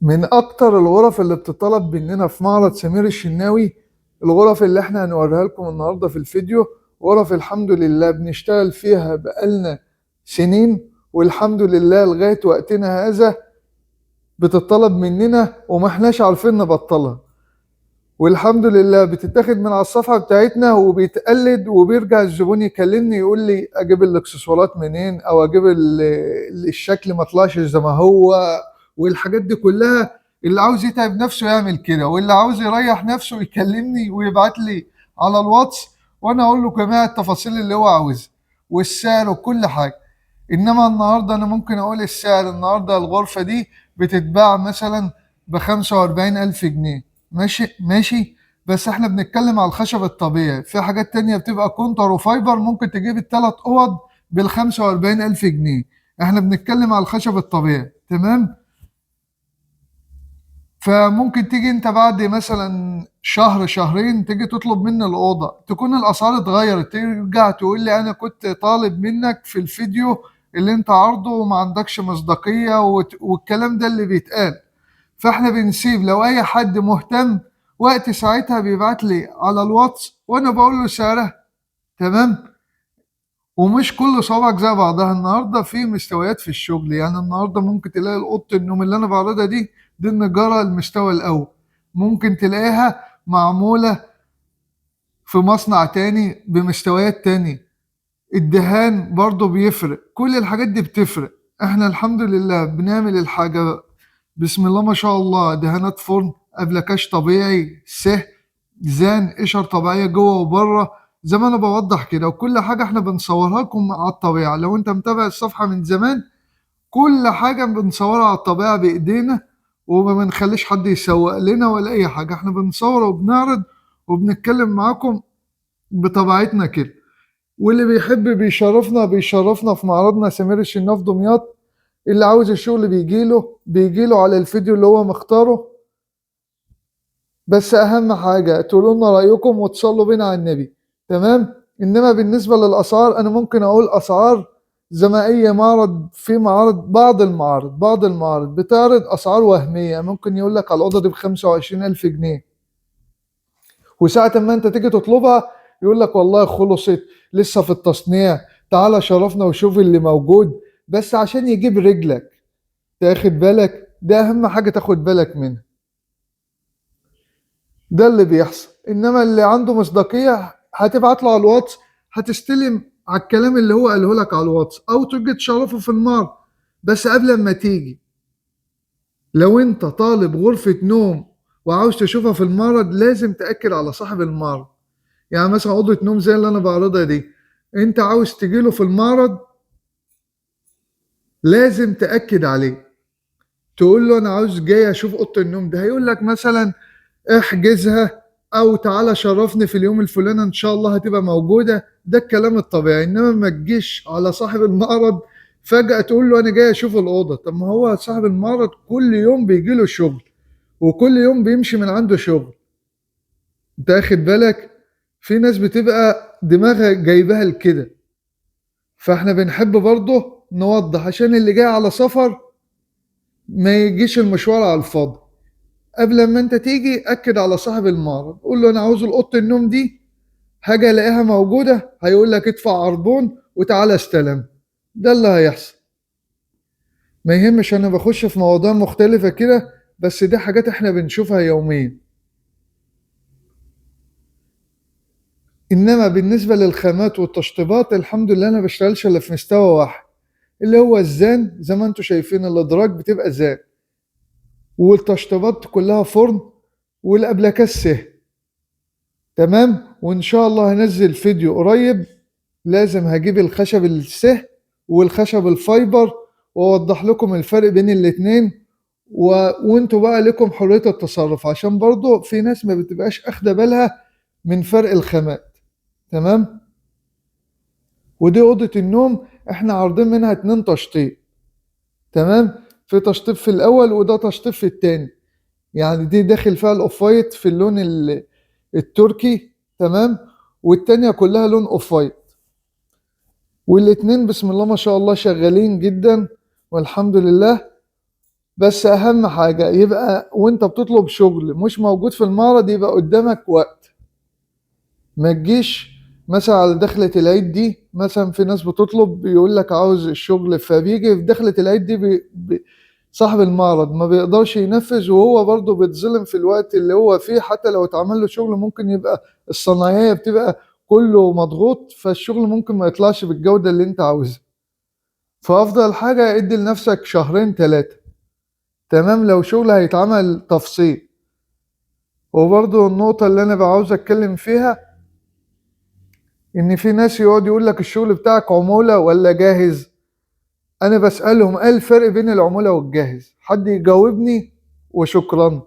من اكتر الغرف اللي بتطلب مننا في معرض سمير الشناوي الغرف اللي احنا هنوريها لكم النهارده في الفيديو. غرف الحمد لله بنشتغل فيها بقالنا سنين، والحمد لله لغاية وقتنا هذا بتطلب مننا وما احناش عارفين نبطلها، والحمد لله بتتاخد من على الصفحة بتاعتنا وبيتقلد، وبيرجع الزبون يكلمني يقول لي اجيب الاكسسوارات منين، او اجيب الشكل ما طلعش زي ما هو، والحاجات دي كلها. اللي عاوز يتعب نفسه يعمل كده، واللي عاوز يريح نفسه يكلمني ويبعت لي على الواتس وانا اقول له جميع التفاصيل اللي هو عاوزها والسعر وكل حاجة. انما النهارده انا ممكن اقول السعر النهارده الغرفة دي بتتباع مثلا ب45,000 جنيه، ماشي ماشي، بس احنا بنتكلم على الخشب الطبيعي. في حاجات تانية بتبقى كونتر و fiber ممكن تجيب التلات اوض ب45,000 جنيه، احنا بنتكلم على الخشب الطبيعي، تمام؟ فممكن تيجي انت بعد مثلا شهر شهرين تيجي تطلب مني الاوضة، تكون الاسعار اتغيرت، ترجع تقول لي انا كنت طالب منك في الفيديو اللي انت عارضه وما عندكش مصداقية والكلام ده اللي بيتقال. فاحنا بنسيب لو اي حد مهتم وقت ساعتها بيبعت لي على الواتس وانا بقول له سعرها، تمام؟ ومش كل صوابعك زي بعضها. النهارده في مستويات في الشغل، يعني النهارده ممكن تلاقي اوضة النوم اللي انا بعرضها دي النجاره المستوى الاول، ممكن تلاقيها معمولة في مصنع تاني بمستويات تاني. الدهان برضو بيفرق، كل الحاجات دي بتفرق. احنا الحمد لله بنعمل الحاجة بسم الله ما شاء الله، دهانات فرن، ابلكاش طبيعي، سه زان، قشر طبيعية جوه وبره زي ما انا بوضح كده، وكل حاجة احنا بنصورها لكم على الطبيعة. لو انت متابع الصفحة من زمان كل حاجة بنصورها على الطبيعة بايدينا، وما بنخليش حد يسوق لنا ولا اي حاجة، احنا بنصور وبنعرض وبنتكلم معاكم بطبيعتنا كده. واللي بيحب بيشرفنا، بيشرفنا في معرضنا سمير الشناوي في دمياط. اللي عاوز الشغل بيجيله على الفيديو اللي هو مختاره. بس اهم حاجة تقولوا لنا رأيكم وتصلوا بينا على النبي، تمام؟ انما بالنسبة للاسعار انا ممكن اقول اسعار زي ما اي معرض، في معارض، بعض المعارض بتعرض اسعار وهمية، ممكن يقول لك على الاوضة دي ب25,000 جنيه، وساعة ما انت تيجي تطلبها يقول لك والله خلصت لسه في التصنيع، تعالى شرفنا وشوف اللي موجود، بس عشان يجيب رجلك. تاخد بالك، ده اهم حاجة تاخد بالك منها، ده اللي بيحصل. انما اللي عنده مصداقية هتبعت له على الواتس، هتستلم على الكلام اللي هو قاله لك على الواتس، او تيجي تشرفه في المعرض. بس قبل ما تيجي، لو انت طالب غرفة نوم وعاوز تشوفها في المعرض لازم تأكد على صاحب المعرض. يعني مثلا أوضة نوم زي اللي أنا بعرضها دي، أنت عاوز تجيله في المعرض لازم تأكد عليه، تقول له أنا عاوز جاي أشوف أوضة النوم ده، هيقول لك مثلا احجزها أو تعالى شرفني في اليوم الفلاني إن شاء الله هتبقى موجودة. ده الكلام الطبيعي. إنما ما تجيش على صاحب المعرض فجأة تقول له أنا جاي أشوف الأوضة. طب ما هو صاحب المعرض كل يوم بيجي له شغل، وكل يوم بيمشي من عنده شغل، انت اخد بالك؟ في ناس بتبقى دماغها جايبها لكده. فاحنا بنحب برضه نوضح عشان اللي جاي على سفر ما يجيش المشوار على الفاضي. قبل ما انت تيجي اكد على صاحب المعرض، قول له انا عاوز اوضة النوم دي، حاجة الاقيها موجودة، هيقول لك ادفع عربون وتعالى استلم. ده اللي هيحصل. ما يهمش انا بخش في مواضيع مختلفة كده، بس دي حاجات احنا بنشوفها يوميا. انما بالنسبة للخامات والتشطيبات الحمد لله انا بشتغلش الا في مستوى واحد، اللي هو الزان. زي ما انتم شايفين الادراج بتبقى زان، والتشطيبات كلها فرن، والابلكاش سه، تمام؟ وان شاء الله هنزل فيديو قريب، لازم هجيب الخشب السه والخشب ال fiber واوضح لكم الفرق بين الاتنين، وانتوا بقى لكم حرية التصرف، عشان برضو في ناس ما بتبقاش اخده بالها من فرق الخامات، تمام؟ ودي اوضة النوم احنا عارضين منها 2 تشطيب، تمام؟ في تشطيب في الاول وده تشطيب في التاني، يعني دي داخل فيها ال off white في اللون التركي، تمام؟ والتانية كلها لون off white، والاتنين بسم الله ما شاء الله شغالين جدا والحمد لله. بس اهم حاجة يبقى وانت بتطلب شغل مش موجود في المعرض يبقى قدامك وقت. ما تجيش مثلا على دخلة العيد دي، مثلا في ناس بتطلب بيقول لك عاوز الشغل، فبيجي في دخلة العيد دي صاحب المعرض ما بيقدرش ينفذ، وهو برضه بيتظلم في الوقت اللي هو فيه. حتى لو اتعمل له شغل ممكن يبقى الصنايعية بتبقى كله مضغوط، فالشغل ممكن ما يطلعش بالجودة اللي انت عاوزها. فأفضل حاجة ادي لنفسك شهرين تلاتة، تمام، لو شغل هيتعمل تفصيل. وبرضه النقطة اللي أنا بعوز أتكلم فيها إن في ناس يقعد يقول لك الشغل بتاعك عمولة ولا جاهز. أنا بسألهم إيه الفرق بين العمولة والجاهز؟ حد يجاوبني وشكرا.